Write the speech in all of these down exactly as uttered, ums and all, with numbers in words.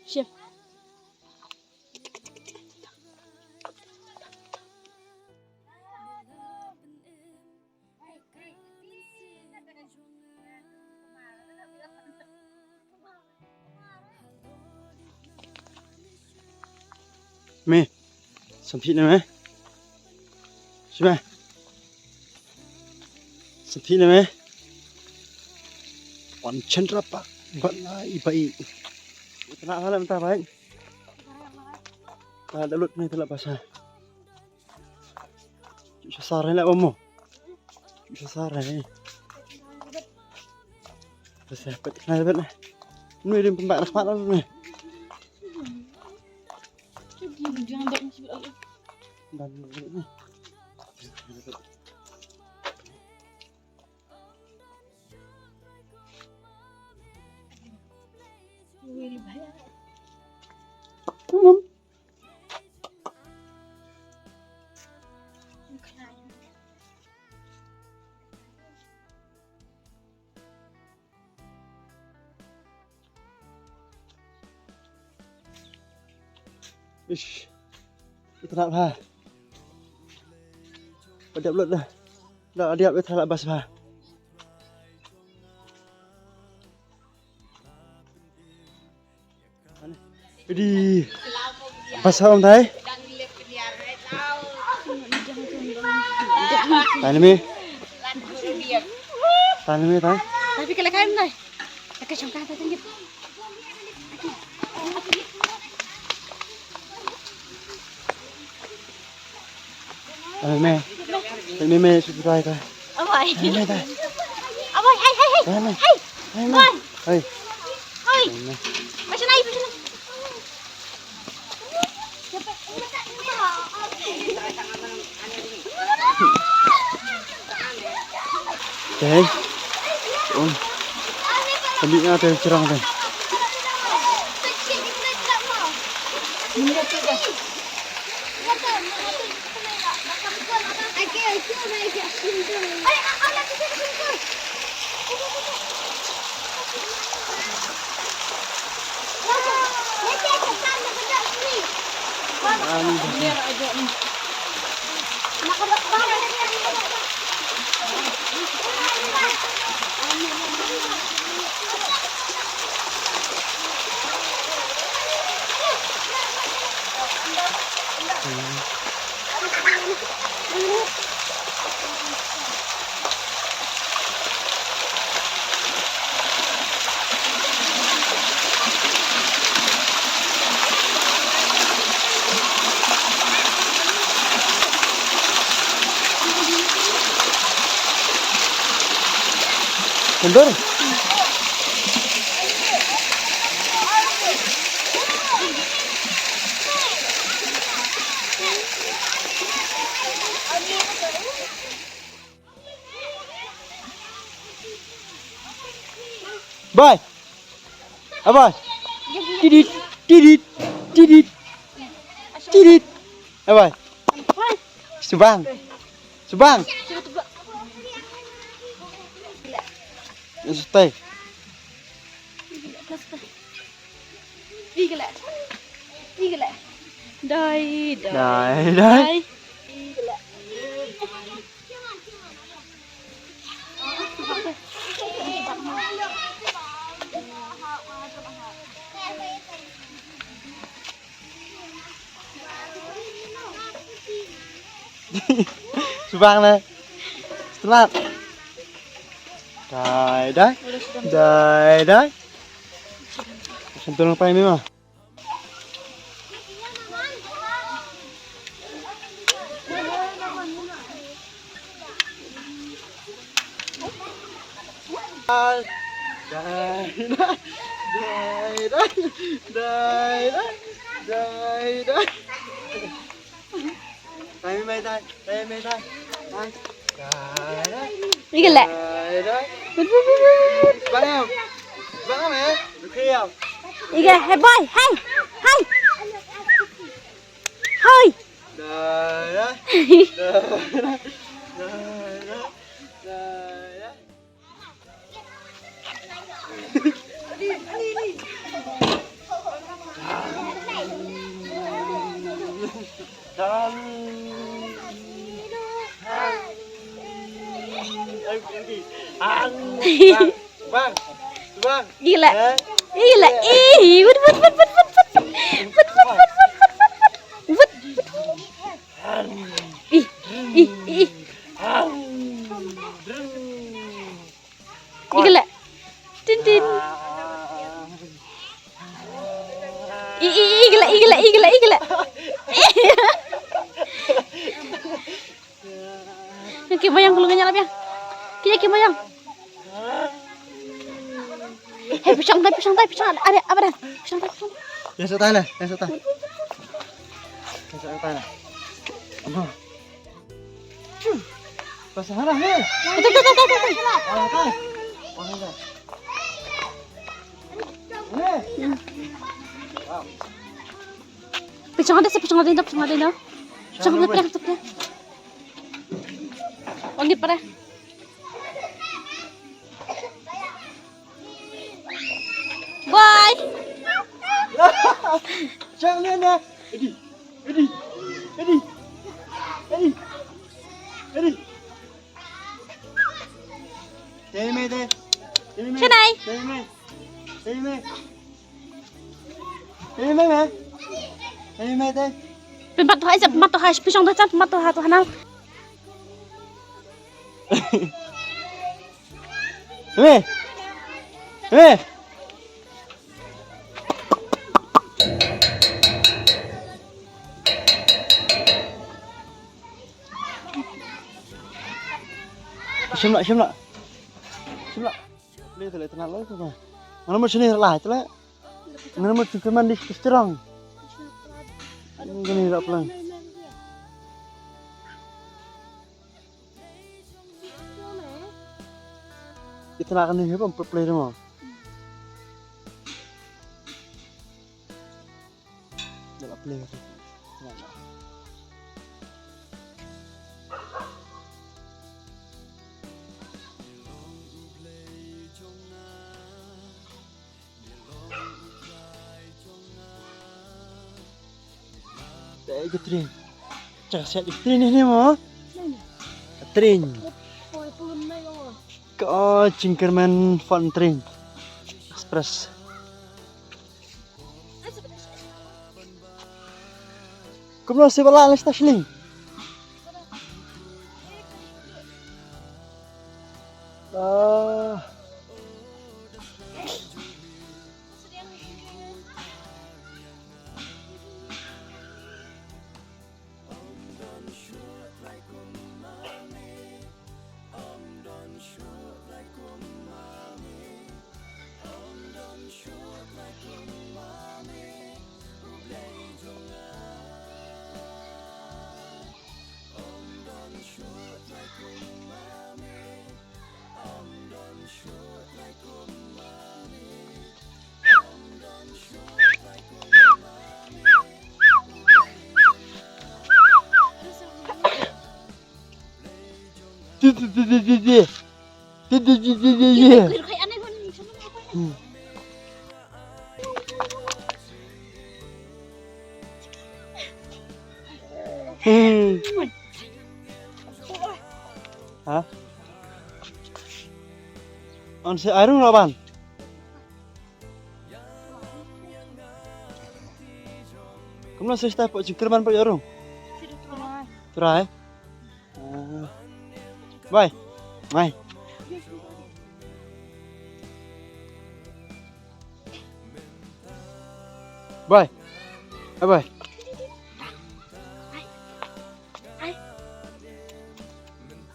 Shim. Me. Samphih na me. Shim me. Samphih na me. Wan chandra pa. Bat na i pa i. Tana hala mynta bai. Ta da lut ne tala basa. Sa sar ne la mo. Sa sar ne. Basa pat na bet na. Nu dim pemba na khmat ne. Dan. Ish. Ita nak ha. Pada belot dah. Dah dia ita lah bas ha. Idi. Bas ha um dai. Tani me. Tani me tani. Tapi kalau kain dai. Oke, sangka ta tinggi. Ai me. Ai me me su dai ta. Amai. Ai me ta. Amai, hai, hai, hai. Ai me. Hai. Ai me. Hai. Hai. Ai me. Macam mana, macam mana? Te. Um. Kami nga te chirang te. Kendor. Bye. Abai. Tidit, tidit, tidit. Tidit. Abai. Subang. Subang. Stay. Dai, dai. Dai, dai. Subang ne. Setelat. Dai, dai. Dai, dai. Sentuh pai mima. Dai, dai, dai, dai, dai, dai, dai. Dai, dai, dai, dai, dai. Dai, dai. Ika le. Dai, dai. Bang em. Bang em, eh. Dukhe em. Ika, hey boy, hey, hey. Hey. Dai, dai. Dai, dai. Dai, dai. Dai, dai. Bang, bang, bang. Gila. Eh? Gila. Ih, wut, wut, wut. Wut, wut, wut. Wut, wut. Ih, ih, ih. Ih, gila. Tin, tin. Ih, ih, ih, gila, ih, gila, ih, gila, ih, gila. Ki mayang, kulung nya lah, biang. Ki, ki mayang. Hei, pishang tai, pishang tai, pishang. Ada, apa dah? Pishang tai, pishang tai. Yang satu lah, yang satu. Yang satu lah. Apa? Pasal hana ni. Betul, betul, betul, betul. Ah, betul. Oh, ni dah. Ni. Pishang ada, pishang ada, pishang ada. Pishang ada, pishang ada. Wangi pada. Bye. Chang lian na. Edi. Edi. Edi. Edi. Edi. Tei me, tei. Tei me. Shanai. Tei me. Tei me. Tei me, me. Tei me, tei. Pin pat tu hai, pin pat tu hai, pishong tu chan, pin pat tu hai tu hanal. Hei. Hei. Shim la, shim la. Shim la. Play tale tana lo ko. Mana mo shini la tale. Mana mo tu keman di strong. Ngani la plang. Itna kane hi bam play mo. Dala play. Te ka train. Cha set ka train ni mo. Train. Ka Jingkyrmen Fun Train Express. Kumno se bala le sta shling. Ah. Ti, ti, ti, ti, ti, ti. Ti, ti, ti, ti, ti, ti. Hmm. Hmm. Ha? On se arung laban. Kumno se sta po Jingkyrmen po arung. Try. Ah. Bye. Bye. Bye. Bye bye.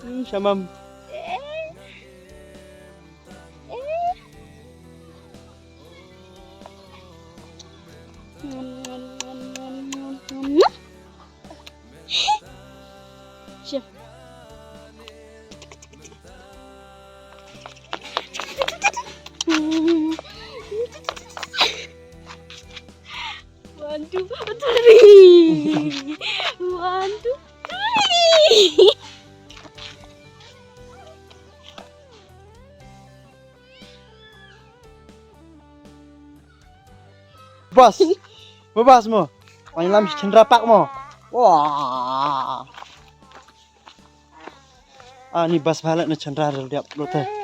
Hmm, shamam. Chef. One, two, three. One, two, three. Bas. Mo bas mo. Wan lam shi chandra pak mo. Wah. Ani bas bhalet na chandra rel diap lote.